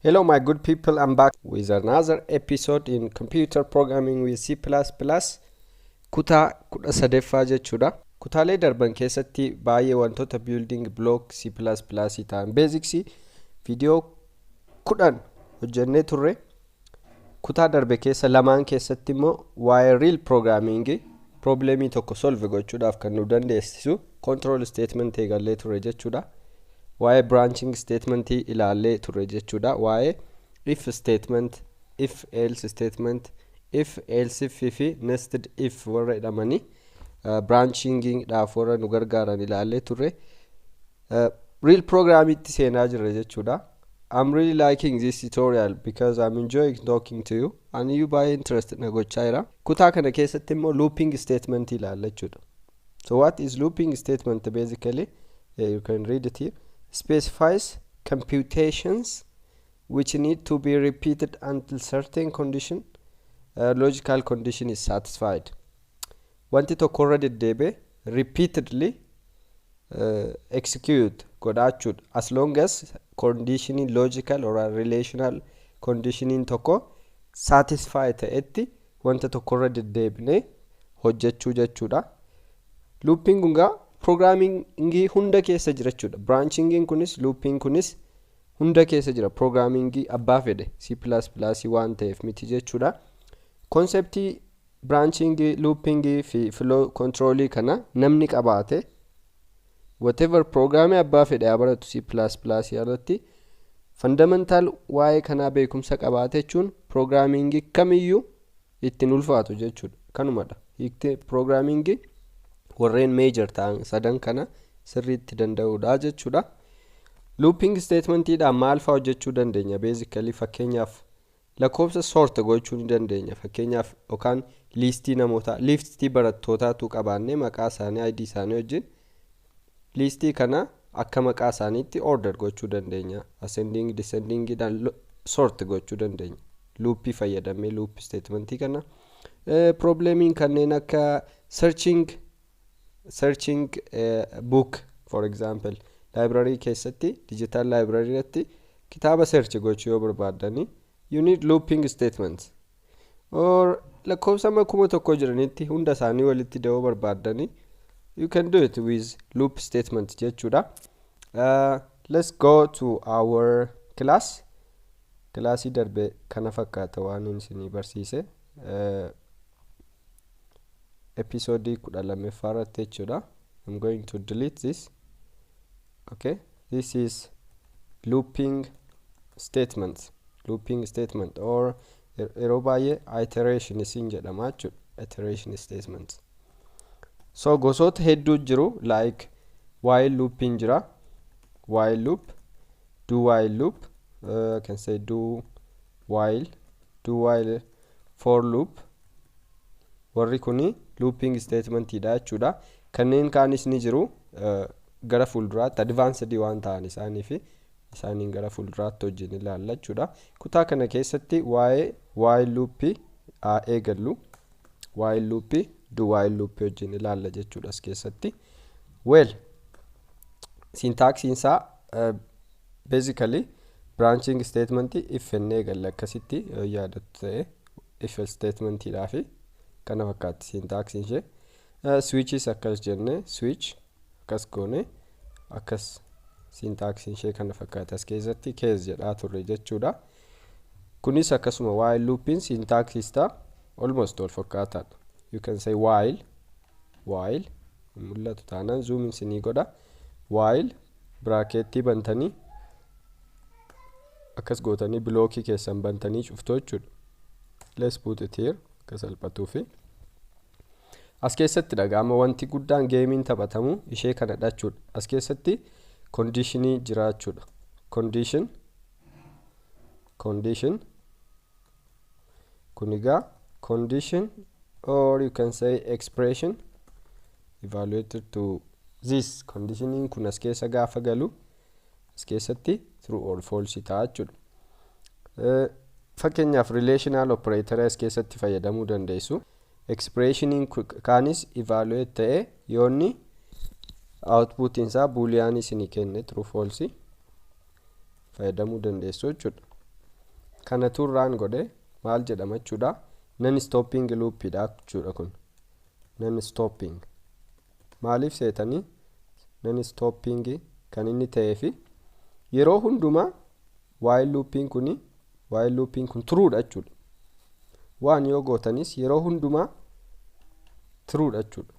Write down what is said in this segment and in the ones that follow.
Hello, my good people. I'm back with another episode in computer programming with C++, kutaa 13ffaa jechuudha. Kutaalee darban keessatti baay'ee wantoota building block C++ ta'an, basics, viidiyoo 10 hojjennee turre. Kutaa darbe keessa lamaan keessatti immoo waa'ee real programming problemii tokko solve gochuudhaaf kan nu dandeessisu control statement eegallee turre jechuudha. Waa'ee branching statement ilaallee turre jechuudha. Waa'ee if statement, if else statement, if else if fi nested if warra jedhamanii branchingidhaaf warra nu gargaaran ilaallee turre. Real programmitti seenaa jirra jechuudha. I'm really liking this tutorial because I'm enjoying talking to you and you baay'ee interest na gochaa jira. Kutaa kana keessatti immoo looping statement ilaalla jechuudha. So what is looping statement basically? You can read it here. Specifies computations which need to be repeated until certain condition, logical condition is satisfied. Wanti tokko irra deddeebi'e repeatedly execute godhaachuudha. As long as conditioning logical or relational conditioning tokko satisfy ta'etti wanta tokko irra deddeebinee hojjechuu jechuudha. Looping kun gaa programmingii hunda keessa jira jechuudha. Branchingin kunis, looping kunis hunda keessa jira. Programmingii abbaa fedhe C++ waan ta'eef miti jechuudha. Conceptii branchingii, loopingii fi flow controlii kana namni qabaate, whatever programmii abbaa fedhe haa baratu, C++ irratti fundamental waa'ee kanaa beekumsa qabaate jechuun programmingii kamiyyuu ittiin ulfaatu jechuudha. Kanumadha. Hiiktee programmingii warreen major ta'an sadan kana sirriitti danda'uudha jechuudha. Looping statementiidhaan maal fa'aa hojjechuu dandeenya? Basically, fakkeenyaaf, lakkoofsa sort gochuu ni dandeenya. Fakkeenyaaf, yookaan liistii namootaa, liistii barattootaatu qabaannee, maqaa isaanii, ID isaanii wajjin, liistii kana akka maqaa isaaniitti order gochuu dandeenya. Ascending, descendingidhaan sort gochuu dandeenya. Loopii fayyadamee, loop statementii kana. Problemiin kanneen akka searching book, for example, library keessatti, digital library irratti kitaaba search gochuu yoo barbaaddani, you need looping statements, or lakkoofsa amma 1000 jiranitti hunda isaanii walitti da'uu barbaaddani, you can do it with loop statement jechuudha. Let's go to our class. Kilaasii darbe kana fakkaata waan isinii barsiise episoodii 12ffaa irratti jechuudha. I'm going to delete this. Okay, this is looping statement, looping statement or yeroo baay'ee iteration isin jedhama jechuudha, iteration statement. So gosoota hedduu jiru, like while looping jira, while loop, do while loop, I can say do while, do while, for loop. Warri kuni looping statementidha jechuudha. Kanneen kaanis ni jiru, gara fuulduraatti advanced waan ta'an isaanii fi isaaniin gara fuulduraatti wajjin ilaalla jechuudha. Kutaa kana keessatti waa'ee while loopii haa eegallu. While loopii, do while loopii wajjin ilaalla jechuudha as keessatti. Well, syntaxiin isaa basically branching statement if jennee eegalla. Akkasitti yoo yaadattu ta'e, if statementidhaa fi kana fakkaatti syntaxiin ishee. Switchis akkas jenne, switch akkas goone, akkas syntaxiin ishee kana fakkaata. As keessatti case jedhaa turre jechuudha. Kunis akkasuma, while loopiin syntaxis ta'a almost wal fakkaataadha. You can say while, while mul'atu taanaan zoom isinii godha. While bracketii bantanii, akkas gootanii, blockii keessan bantanii cuftu jechuudha. Let's put it here akka salphatuufi. As keessatti dhaga'ama wanti guddaan gameiin taphatamu ishee kanadha jechuudha. As keessatti conditionii jiraachuudha. Condition, condition kun egaa condition or you can say expression evaluated to this conditioniin kun as keessa gaafa galu, as keessatti true or false ta'a jechuudha. Fakkeenyaaf, relational operator as keessatti fayyadamuu dandeessu. Expressioniin kaanis evaluate ta'e yoonni outputiin isaa boolean isinii kenne, true false fayyadamuu dandeessu jechuudha. Kana run godhe maal jedhama jechuudha? Non stopping loopidha jechuudha kun. Non stopping maaliif seetanii? Non stopping kan inni ta'eefi yeroo hundumaa while loopiin kun truedha jechuudha. Waan yoo gootanis yeroo hundumaa truedha jechuudha.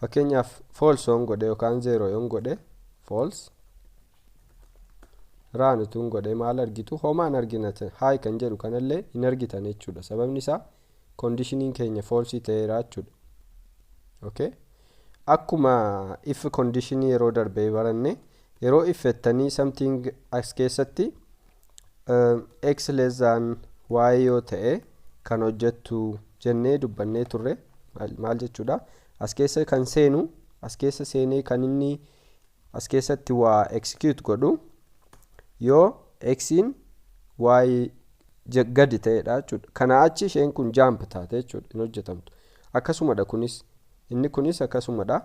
Fakkeenyaaf, false yoon godhe yookaan zero yoon godhe, false, run utuun godhe maal argitu? Homaan argina. Hi kan jedhu kanallee hin argitan jechuudha. Sababni isaa conditioniin keenya false ta'eera jechuudha. Okay, akkuma if conditionii yeroo darbee baranne, yeroo if jettanii something as keessatti x less than y yoo ta'e kan hojjettu jennee dubbannee turre maal jechuudha? As keessa kan seenu, as keessa seenee kan inni as keessatti waa execute godhu yoo xin y gadi ta'edha jechuudha. Kana achi isheen kun jump taate jechuudha, hin hojjetamtu. Akkasumadha kunis, inni kunis akkasumadha.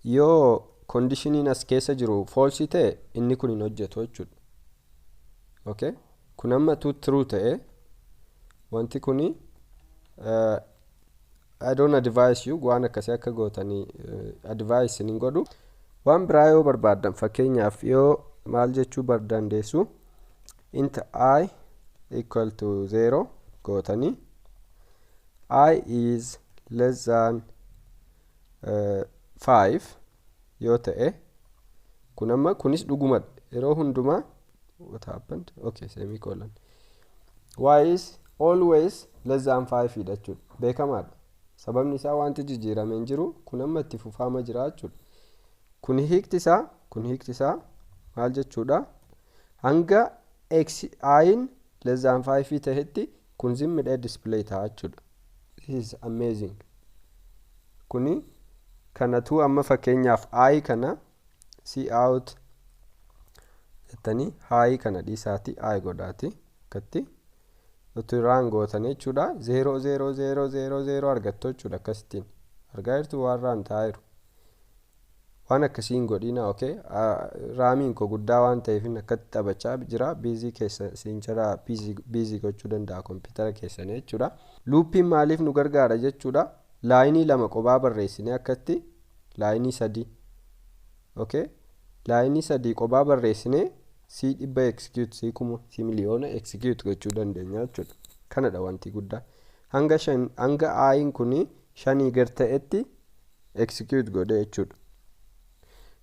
Yoo conditioniin as keessa jiru false ta'e, inni kun hin hojjetu jechuudha. Okay, kun amma true ta'e wanti kuni I don't advise you waan akkasii akka gootanii advice hin godhu. Waan biraa yoo barbaaddan, fakkeenyaaf yoo maal jechuu dandeessu? Int i equal to 0 gootanii i is less than 5 yoo ta'e, kun amma kunis dhugumadha yeroo hundumaa. What happened? Okay, semicolon. Y is always less than 5 dha jechuudha. Beekamaadha, sababni isaa wanti jijjiirame hin jiru. Kun amma itti fufaama jira jechuudha. Kun hiikti isaa maal jechuudha? Hanga x i'n less than 5 ta'etti kun zimmidhee display ta'a jechuudha. This is amazing. Kuni kanatu amma fakkeenyaaf i kana cout jettanii hi kana dhiisaati i godhaati akkatti utuu run gootanii jechuudha, 0 0 0 0 0 argattu jechuudha. Akkasittiin argaa jirtu waan run ta'aa jiru. Waan akkasii hin godhina. Okay, RAMiin koo guddaa waan ta'eef akkatti taphachaa jira. Busy keessa siin jira, busy gochuu danda'a kompiitara keessanii jechuudha. Loopiin maaliif nu gargaara jechuudha? Lineii lama qophaa barreessine akkatti, lineii sadii, okay, lineii sadii qophaa barreessine C 100 execute, C 1000, C miliyoona execute gochuu dandeenya jechuudha. Kanadha wanti guddaa. Hanga shan, hanga i'n kuni shanii gad ta'etti execute godhe jechuudha.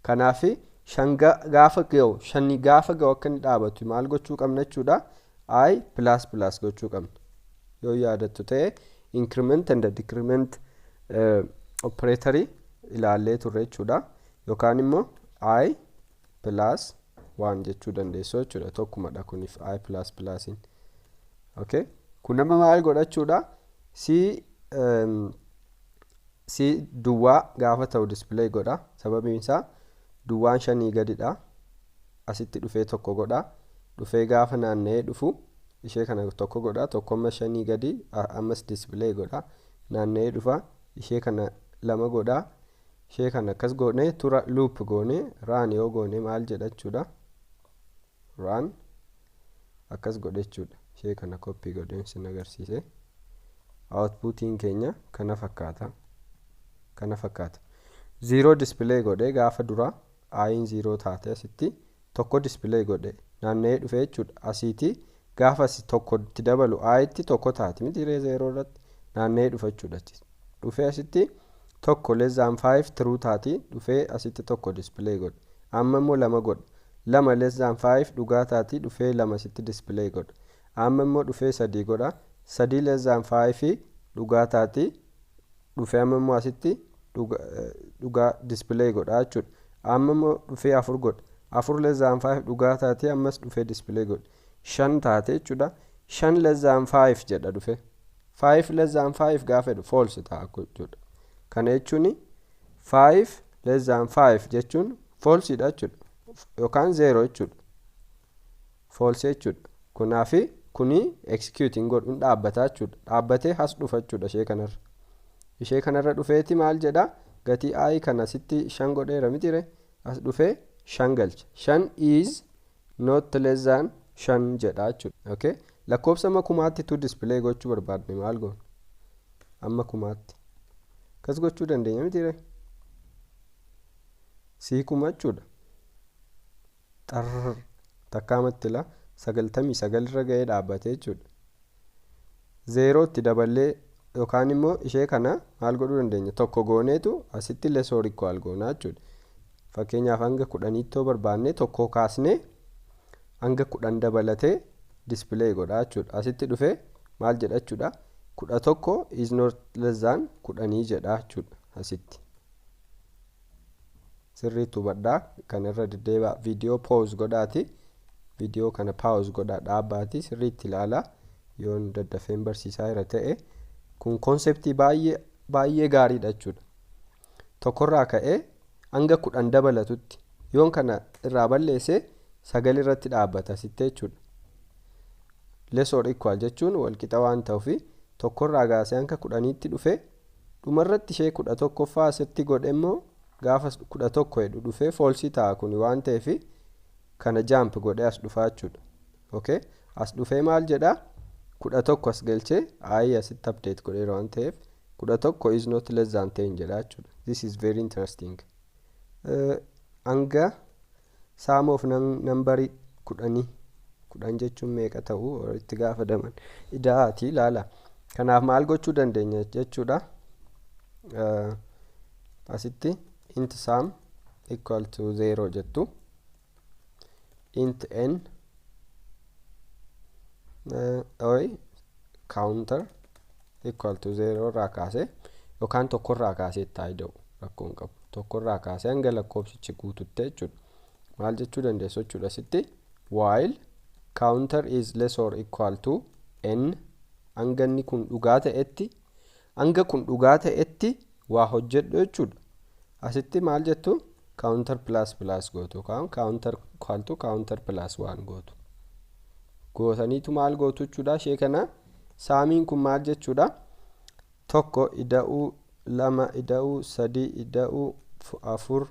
Kanaaf shan gaafa ga'u, shanii gaafa ga'u akka inni dhaabatu maal gochuu qabna jechuudha? I plus plus gochuu qabna. Yoo yaadattu ta'e, increment and decrement operatorii ilaallee turre jechuudha. Yookaan immoo i plus waan jechuu dandeessu jechuudha. Tokkumadha kuniif i plus plusiin. Okay, kun nama maal godhachuudha? C duwwaa gaafa ta'u display godha. Sababiin isaa duwwaan shanii gadidha. Asitti dhufee tokko godha. Dhufee gaafa naanna'ee dhufu ishee kana tokko godha. Tokko amma shanii gadi, ammas display godha. Naanna'ee dhufa, ishee kana lama godha. Ishee kana akkas goone tura loop goone run yoo goone maal jedha jechuudha? Run akkas godhe jechuudha. Ishee kana copy godheen sin agarsiise. Outputiin keenya kana fakkaata, kana fakkaata. Zero display godhe. Gaafa dura i'n zero taate asitti tokko display godhe, naanna'ee dhufe jechuudha. Asiiti gaafa tokko itti dabalu itti tokko taati miti ree? Zero irratti naanna'ee dhufa jechuudha. Dhufee asitti tokko less than 5 true taati, dhufee asitti tokko display godhe. Amma immoo lama godhe. Lama less than 5 dhugaa taati, dhufee lama asitti display godhe. Amma immoo dhufee sadii godha. Sadii less than 5 dhugaa taati, dhufee amma immoo asitti dhugaa display godha jechuudha. Amma immoo dhufee afur godhe. Afur less than 5 dhugaa taati, ammas dhufee display godhe. Shan taate jechuudha. Shan less than 5 jedha dhufe. 5 less than 5 gaafa jedhu false ta'a jechuudha. Kana jechuun 5 less than 5 jechuun false dha jechuudha, yookaan 0 jechuudha, false jechuudha. Kunaafi kuni executing godhuun dhaabbataa jechuudha. Dhaabbatee as dhufa jechuudha. Ishee kanarra dhufeeti maal jedha? Gatii i kana asitti shan godheera mitire? As dhufee shan galcha. Shan is not less than 5 jedha jechuudha. Okay, lakkoofsa amma kumaatti tu display gochuu barbaadne maal goona? Amma kumaatti akkas gochuu dandeenya miti ree? Sii kuma jechuudha. Xarr takkaamatti la 99 irra ga'ee dhaabbate jechuudha. 0 tti daballee yookaan immoo ishee kana maal godhuu dandeenya? Tokko gooneetu asitti less or equal goonaa jechuudha. Fakkeenyaaf hanga 10tti yoo barbaanne, tokko kaasnee hanga 10 dabalatee display godha jechuudha. Asitti dhufee maal jedha jechuudha? 11 is not less than 10 jedha jechuudha asitti. Sirriitti hubadhaa, kan irra deddeebi'aa. Viidiyoo pause godhaati, viidiyoo kana pause godhaa dhaabbaati sirriitti ilaalaa. Yoon daddafeen barsiisaa jira ta'e, kun conceptii baay'ee baay'ee gaariidha jechuudha. Tokkorraa ka'ee hanga 10 dabalatutti, yoon kana irraa balleesse 9 irratti dhaabbata asitti jechuudha. Less or equal jechuun walqixa waan ta'uufi tokkorraa kaasee hanga 10tti dhufe, dhumarratti ishee 11ffaa asitti godhe immoo gaafa 11 jedhu dhufee false ta'a. Kun waan ta'eef kana jump godhee as dhufaa jechuudha. Okay, as dhufee maal jedhaa? 11 as galchee i asitti update godheera waan ta'eef 11 is not less than 10 jedha jechuudha. This is very interesting. Hanga sum of numberii 10, 10 jechuun meeqa ta'u itti gaafataman ida'aati ilaala. Kanaaf maal gochuu dandeenya jechuudha? Asitti int sum equal to 0 jettu, int n oi counter equal to 0 irraa kaasee yookaan tokkorraa kaasee itti haa rakkoo hin qabu, tokkorraa kaasee hanga lakkoofsichi guututti jechuudha. Maal jechuu dandeessu jechuudha asitti? While counter is less or equal to n, hanga inni kun dhugaa ta'etti, hanga kun dhugaa ta'etti waa hojjedhu jechuudha. Asitti maal jettu? Counter plus plus gootu yookaan counter equal to counter plus 1 gootu. Gootaniitu maal gootu jechuudha? Ishee kana sumiin kun maal jechuudha? Tokko ida'uu lama ida'uu sadii ida'uu afur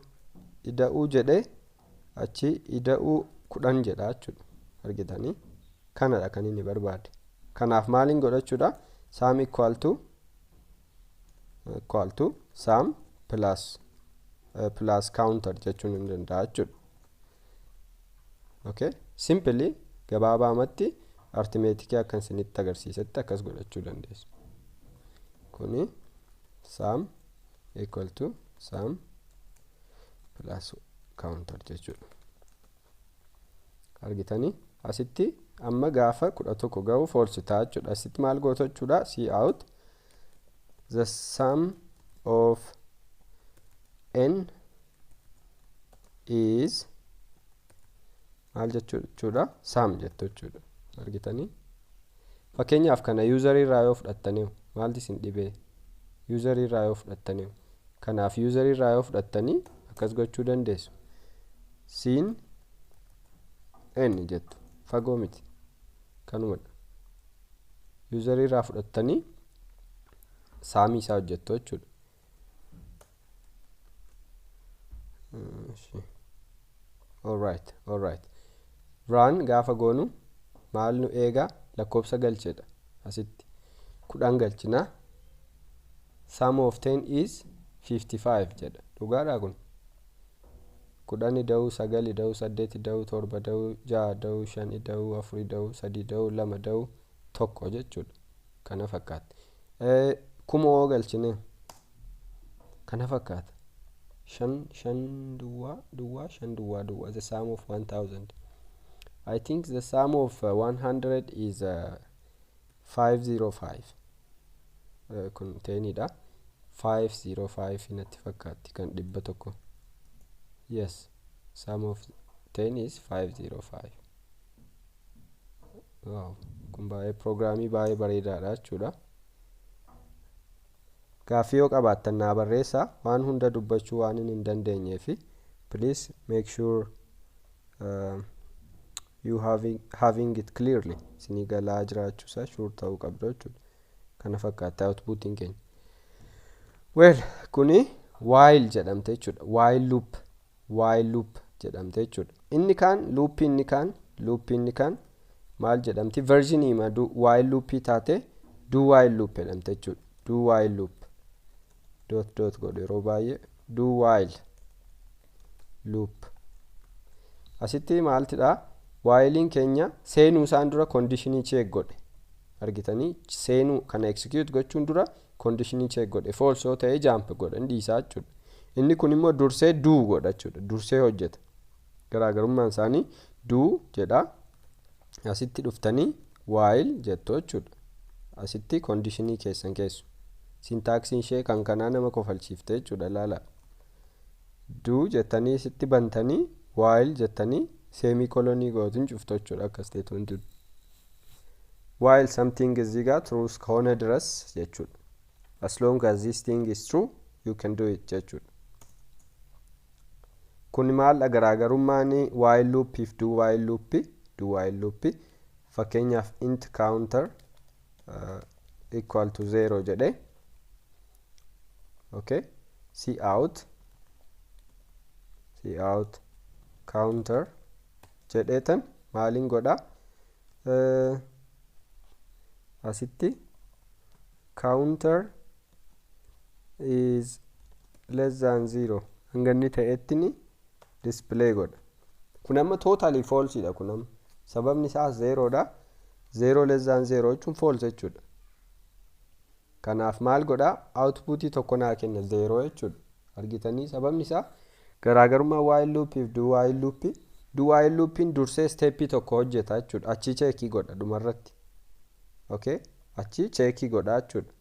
ida'uu jedhe, achi ida'uu 10 jedha jechuudha. Argitanii, kanadha kan inni barbaade. Kanaaf maaliin godha jechuudha? Sum equal to sum plus plus counter jechuun hin danda'a jechuudha. Okay, simply gabaabaamatti arithmeticii akka isinitti agarsiisetti akkas godhachuu dandeessu. Kuni sum equal to sum plus counter jechuudha. Argitanii, asitti amma gaafa 11 ga'u false ta'a jechuudha. Asitti maal gootu jechuudha? Cout the sum of n is maal jechuudha? Sum jettu jechuudha. Argitanii, fakkeenyaaf kana userii irraa yoo fudhattanii maalti isin dhibee? Userii irraa yoo fudhattanii, kanaaf userii irraa yoo fudhattanii akkas gochuu dandeessu. Cin n jettu, fagoo miti, kanumadha. Userii irraa fudhattanii sumii isaa hojjettu jechuudha. Alright, run gaafa goonu maal nu eegaa? Lakkoofsa galchedha. Asitti 10 galchinaa, sum of 10 is 55 jedha. Dhugaadha kun? 10 ida'uu 9 ida'uu 8 ida'uu 7 ida'uu 6 ida'uu 5 ida'uu 4 ida'uu 3 ida'uu 2 ida'uu 1 jechuudha. Kana fakkaata. Kuma oo galchine kana fakkaata. 5 5 duwwaa duwwaa 5 duwwaa duwwaa, the sum of 1000. I think the sum of 100 is 505. Kun tenidha. 505 natti fakkaatti kan 100. Yes, sum of 10 is 505. Wow, kun baay'ee programii baay'ee bareedaadha jechuudha. Gaaffii yoo qabaattan naa barreessaa. Waan hunda dubbachuu waan hin dandeenyeefi, please make sure you having it clearly. Isinii galaa jiraachuusaa sure ta'uu qabdu jechuudha. Kana fakkaata outputiin keenya. Well, kuni while jedhamte jechuudha. While loop, while loop jedhamte jechuudha. Inni kaan loopii, inni kaan loopii, inni kaan Maal jedhamti? Versionii ma while loopii taate do while loop jedhamte jechuudha. Do while loop dot dot godhu yeroo baay'ee do while loop. Asitti maaltidha? Whilein keenya seenuu isaan dura conditionii check godhe. Argitanii, seenuu kana execute gochuun dura conditionii check godhe. False yoo ta'e jump godha, inni dhiisaa jechuudha. Inni kun immoo dursee do godha jechuudha. Dursee hojjeta. Garaagarummaan isaanii do jedha. Asitti dhuftanii while jettu jechuudha. Asitti conditionii keessan keessu. Syntaxiin ishee kan kanaa nama kofalchiifte jechuudha, ilaala. Do jettanii asitti bantanii while jettanii semicolonii gootuun cuftu jechuudha akka statement. While something እዚህ ጋር true እስከሆነ ድረስ jechuudha. As long as this thing is true, you can do it jechuudha. Kun maal garaagarummaan while loop fi do while loop? Do while loop, fakkeenyaaf, int counter equal to 0 jedhe, okay, cout counter jedheetan maaliin godha? Asitti counter is less than 0 hanga inni ta'ettini display godha. Kun amma totally false dha. Kun amma sababni isaa 0 dha. 0 less than 0 jechuun false jechuudha. Kanaaf maal godha? Outputii tokko naa kenna, 0 jechuudha. Argitanii, sababni isaa garaagarummaa while loop fi do while loop, do while loopiin dursee stepii tokko hojjeta jechuudha. Achi checkii godha dhumarratti. Okay, achi checkii godha jechuudha.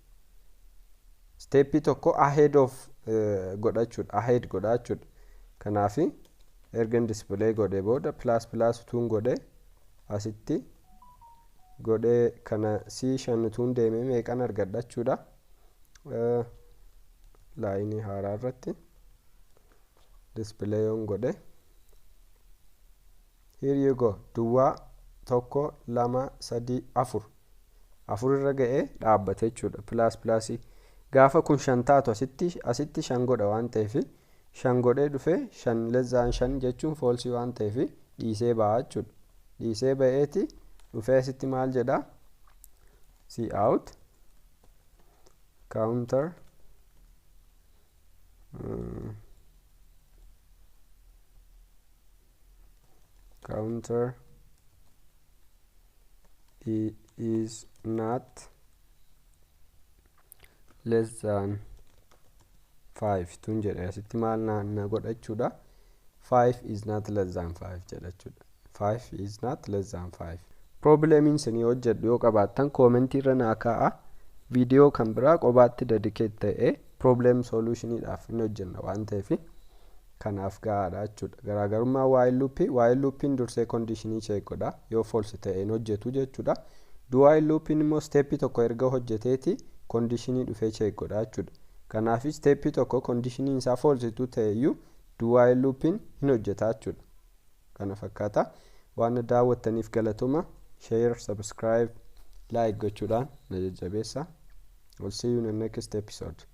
Stepii tokko ahead of godha jechuudha, ahead godha jechuudha. Kanaaf ergan display godhe booda plus plus tuun godhe, asitti godhee kana c shan tuun deemee meeqan argadha jechuudha? Lineii haaraa irratti display yoon godhe, here you go, duwwaa, tokko, lama, sadii, afur, afur irra ga'ee dhaabbate jechuudha. Plus plusii gaafa kun shan taatu asitti shan godha waan ta'eef, shan godhee dhufe, shan less than shan jechuun falseii waan ta'eef dhiisee ba'a jechuudha. Dhiisee ba'eeti dhufee asitti maal jedha? Cout counter counter is not less than 5 tun jedhe. Asitti maal na godha jechuudha? 5 is not less than 5 jedha jechuudha. 5 is not less than 5. Problemiin isinii hojjedhu yoo qabaattan commentii irra naa kaa'a. Viidiyoo kan biraa qobaatti dedicate ta'e problem solutioniidhaaf ni hojjenna waan ta'eef kanaaf gahaadha jechuudha. Garaagarummaa while loopii: while loopiin dursee conditionii check godha, yoo false ta'e hin hojjetu jechuudha. Do while loopiin immoo stepii tokko erga hojjeteeti conditionii dhufee check godha jechuudha. Kanaaf stepii tokko conditioniin isaa false ta'e iyyuu do while loopiin hin hojjeta jechuudha. Kana fakkaata. Waan daawwattaniif galatoma. Share, subscribe, like gochuudhaan na jajjabeessa. We'll see you in the next episode.